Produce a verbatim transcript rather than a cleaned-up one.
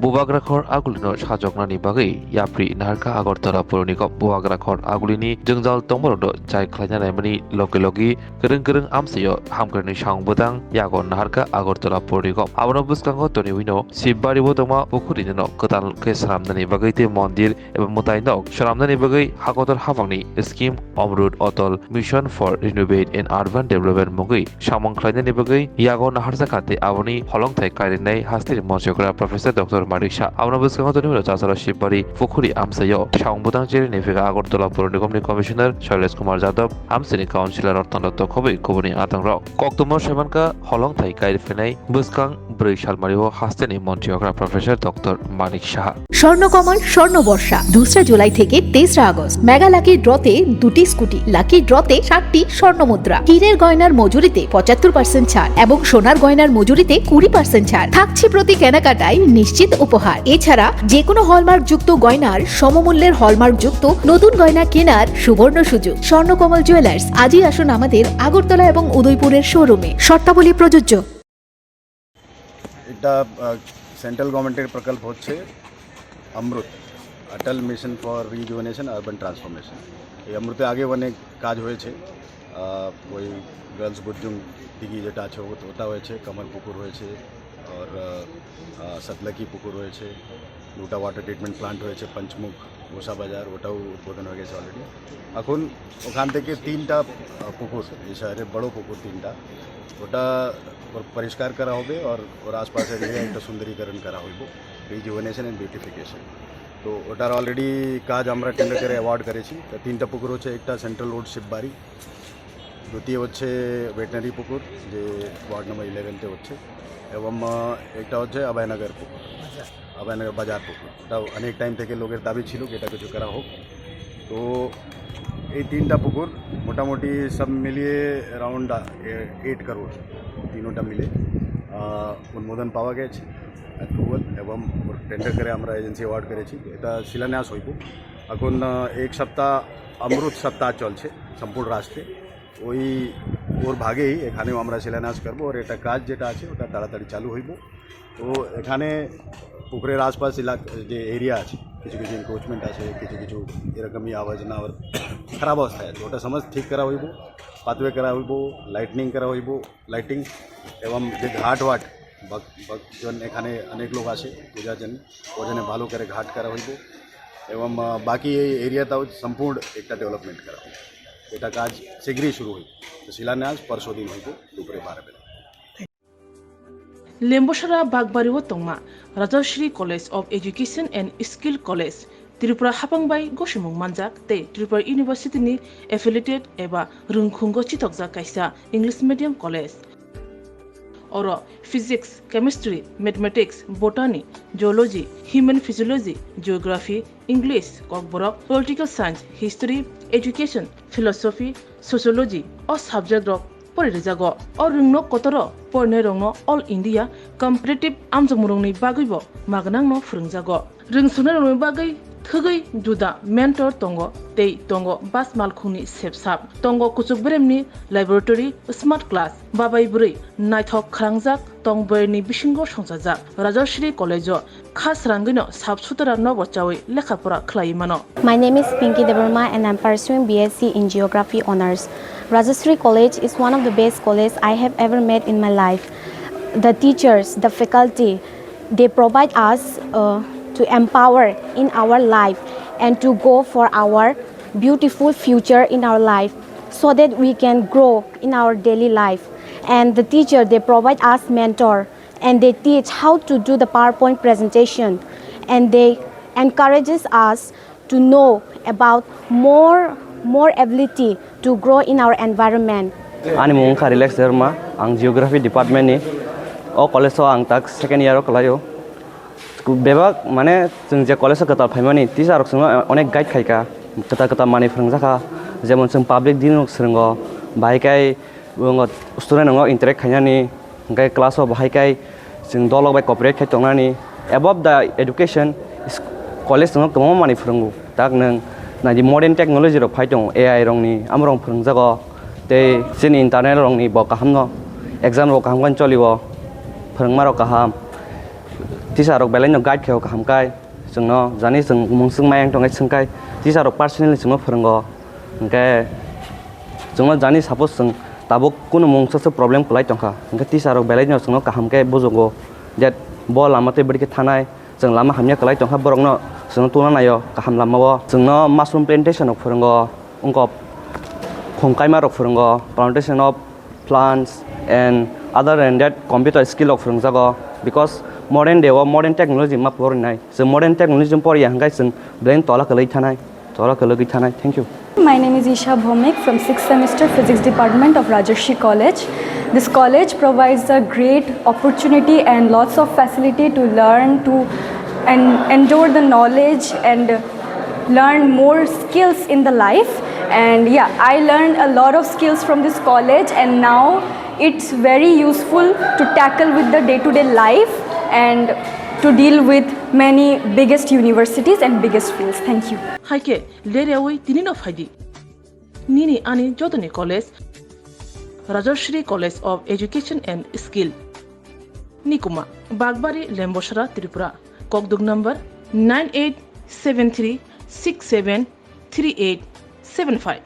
Bubagrakhor agulino sajoknani bagwi yapri naharkha Agartala Purni Nigam. Bubagrakhor agulini jwngjal tongmarokno chai khlaina naimani logi logi kwrwng kwrwng amchaio hamkrai ni samung bwtang yago naharkha Agartala Purni Nigam. Abono bwskango toniwino Sibbario tongma pukhurino kwtal khe swnamnani bagwi tei mondir eba mwtai nok swnamnani bagwi hakotor habangni scheme Amrut Atal Mission for Renovate and Urban Development mungwi samung khlainani bagwi yago naharjakha tei aboni holongthai kairinai hasteni monchokra Professor Doctor Manik Shah. Abono bwskango toniwino Chachara Sibari Pukhuri amchaio samung bwtang cherwi naiphikha Agartala Purni Nigam ni Commissioner Shailesh Kumar Yadav, amchaini Councillor Ratan Datta khobwi kubuni atangrok. Koktwma saimankha holongthai kairiphainai bwskang bwrwi salmario hasteni monchokra Professor Doctor Manik Shah. Swarnakamal স্বর্ণ বর্ষা দুসরা জুলাই থেকে তেসরা August. Mega lucky ড্রতে দুটি scooty, lucky ড্রতে সাতটি স্বর্ণ মুদ্রা, হীরের গয়নার মজুরিতে পঁচাত্তর পার্সেন্ট ছাড় এবং সোনার গয়নার মজুরিতে কুড়ি পার্সেন্ট ছাড় থাকছে। প্রতি কেনাকাটায় নিশ্চিত উপহার। এছাড়া যে কোনো হলমার্কযুক্ত গয়নার সমমূল্যের হলমার্কযুক্ত নতুন গয়না কেনার সুবর্ণ সুযোগ। স্বর্ণকমল জুয়েলার্স, আজই আসুন আমাদের আগরতলা এবং উদয়পুরের শোরুমে। শর্তাবলী প্রযোজ্য। একটা সেন্ট্রাল গভর্নমেন্টের প্রকল্প হচ্ছে AMRUT, Atal mission for rejuvenation urban transformation. এই অমরুতে আগে অনেক কাজ হয়েছে। আহ, ওই গার্লস বুদ্রুং দিঘি যেটা আছে, ও- ওটা হয়েছে, কামার পুকুর হয়েছে, আর আহ, আহ, সতলাকি পুকুর হয়েছে, দুটা ওয়াটার ট্রিটমেন্ট প্লান্ট হয়েছে, পঞ্চমুখ, গোসা বাজার, ওটাও উদ্বোধন হয়ে গেছে অলরেডি। এখন ওখান থেকে তিনটা আহ, পুকুর, এই শহরের বড় পুকুর তিনটা, ওটা ওর পরিষ্কার করা হবে আর ওর আশপাশের এরিয়া একটা সুন্দরীকরণ করা হইব, রিজুভেনেশন অ্যান্ড বিউটিফিকেশন। তো ওটার অলরেডি কাজ আমরা টেন্ডার করে অ্যাওয়ার্ড করেছি। তো তিনটা পুকুর হচ্ছে, একটা সেন্ট্রাল রোড শিববাড়ি, দ্বিতীয় হচ্ছে ভেটেরিনারি পুকুর, যে ওয়ার্ড নম্বর ইলেভেনতে হচ্ছে, এবং আহ, একটা হচ্ছে অভয়নগর পুকুর, অভয়নগর বাজার পুকুর। ওটা অনেক টাইম থেকে লোকের দাবি ছিল কি এটা কিছু করা হোক। তো এই তিনটা পুকুর মোটামুটি সব মিলিয়ে অ্যারাউন্ড এইট করোড়, তিনোটা মিলে আহ, অনুমোদন পাওয়া গেছে, অ্যাপ্রুভাল, এবং টেন্ডার করে আমরা এজেন্সি অ্যাওয়ার্ড করেছি। এটা শিলান্যাস হইব এখন আহ, এক সপ্তাহ, অমরুত সপ্তাহ চলছে সম্পূর্ণ রাষ্ট্রে। ওই ওর ভাগেই এখানেও আমরা শিলান্যাস করবো, আর এটা কাজ যেটা আছে ওটা তাড়াতাড়ি চালু হইব। তো এখানে পুকুরের আশপাশ এলাকা যে এরিয়া আছে, কিছু কিছু এনক্রোচমেন্ট আছে, কিছু কিছু এরকমই আবর্জনা আর খারাপ অবস্থায় আছে, ওটা সমস্ত ঠিক করা হইব, পাথওয়ে করা হইব, লাইটনিং করা হইব, লাইটিং, এবং যে ঘাট ওয়াট, ভক- ভক্তজন এখানে অনেক লোক আসে পূজার জন্য, ওর জন্য ভালো করে ঘাট করা হইব। এবং আহ, বাকি এই এরিয়াটাও সম্পূর্ণ একটা ডেভেলপমেন্ট করা হইব। এটা কাজ শীঘ্রই শুরু হইব। তো শিলান্যাস পরশু দিন হইব দুপুরে বারো বেলা। Lembosara Bakbari o tongma Rajashree College of Education and Skill College, Tripura hapang bai gosimung manjak tei Tripura University ni affiliated eba rwngkhungo chitokjak kaisa English medium college. Oro Physics, Chemistry, Mathematics, Botany, Zoology, Human Physiology, Geography, English, Kokborok, Political Science, History, Education, Philosophy, Sociology o subject rok pori rijago. O rwngno kotoro porinairokno All India Competitive amjokmungrokni bagwibo magnangno phwrwngjago. Rwngsuknairokni bagwi thwgwi juda mentor tongo tei tongo bas malkhungni sepsap, tongo kuchuk beremni laboratory, smart class, babai bwrwi naithok khwrangjak tong bwrwini bisingo songchajak Rajashree College-o kha srangwino sap sutara nobo chawi lekha pora khlaiwi mano. My name is Pinky Debbarma and I'm pursuing B S C in Geography Honours. Rajashree College is one of the best colleges I have ever met in my life. The teachers, the faculty, they provide us uh, to empower in our life and to go for our beautiful future in our life so that we can grow in our daily life. And the teacher, they provide us mentor and they teach how to do the PowerPoint presentation and they encourages us to know about more more ability to grow in our environment. Ani mung wngkha Relax Debbarma, ang Geography Department ni. O college o ang tak second year o kwlaio. Bebak mane chwng je college o kwtal phaimani teacher rok chwngno onek guide khaikha, kwtal kwtal manwi phwrwngjakha, jemon chwng public din rok swrwngo, bahai khai Bo wngkha student rokno interact khainani, hwnkhe class o bahai khai chwng dolok bai cooperate khai tongnani. Above the education, college no kwbangma manwi phwrwngo. Tak nwng naidi modern technology rok phai tongo, A I rokni, amorok phwrwngjago. Tei chini internal rokni bo kahamno, exam rok kaham khe cholio, phwrwngmarok kaham. Teacher rok belai no guide khaio kaham kai, chwngno jani chwng mung swng mayang tongkhe swngkai teacher rok personally chwngno phwrwngo. Hwnkhe chwngno jani suppose chwng tabuk kunu mungsa se problem kwlai tongkha, hwnkhe teacher rok belai no chwngno kaham khe bujugo that bo lama tei bwrwi khe thanai, chwng lama hamya kwlai tongkha borokno chwngno tungna naio kaham lamao. Chwngno mushroom plantation rok phwrwngo, wngkok khum kaima rok phwrwngo, plantation of plants and other than that computer skill rok phwrwngjago, because modern day o modern technology ma porinai, chwng modern technology poriya hwnkhe chwng brain tola kwlwi thanai, tola kwlwi thanai. Thank you. My name is Isha Bhomik from sixth semester Physics Department of Rajarshi College. This college provides a great opportunity and lots of facility to learn, to and endure the knowledge and learn more skills in the life. And yeah, I learned a lot of skills from this college, and now it's very useful to tackle with the day-to-day life and to deal with many biggest universities and biggest fields. Thank you. Hai khe, ler yaui tini no phai di. Nini ani jotoni college, Rajashri College of Education and Skill, Nikuma, Bagbari, Lembosra, Tripura. Kokduk number nine eight seven three six seven three eight seven five.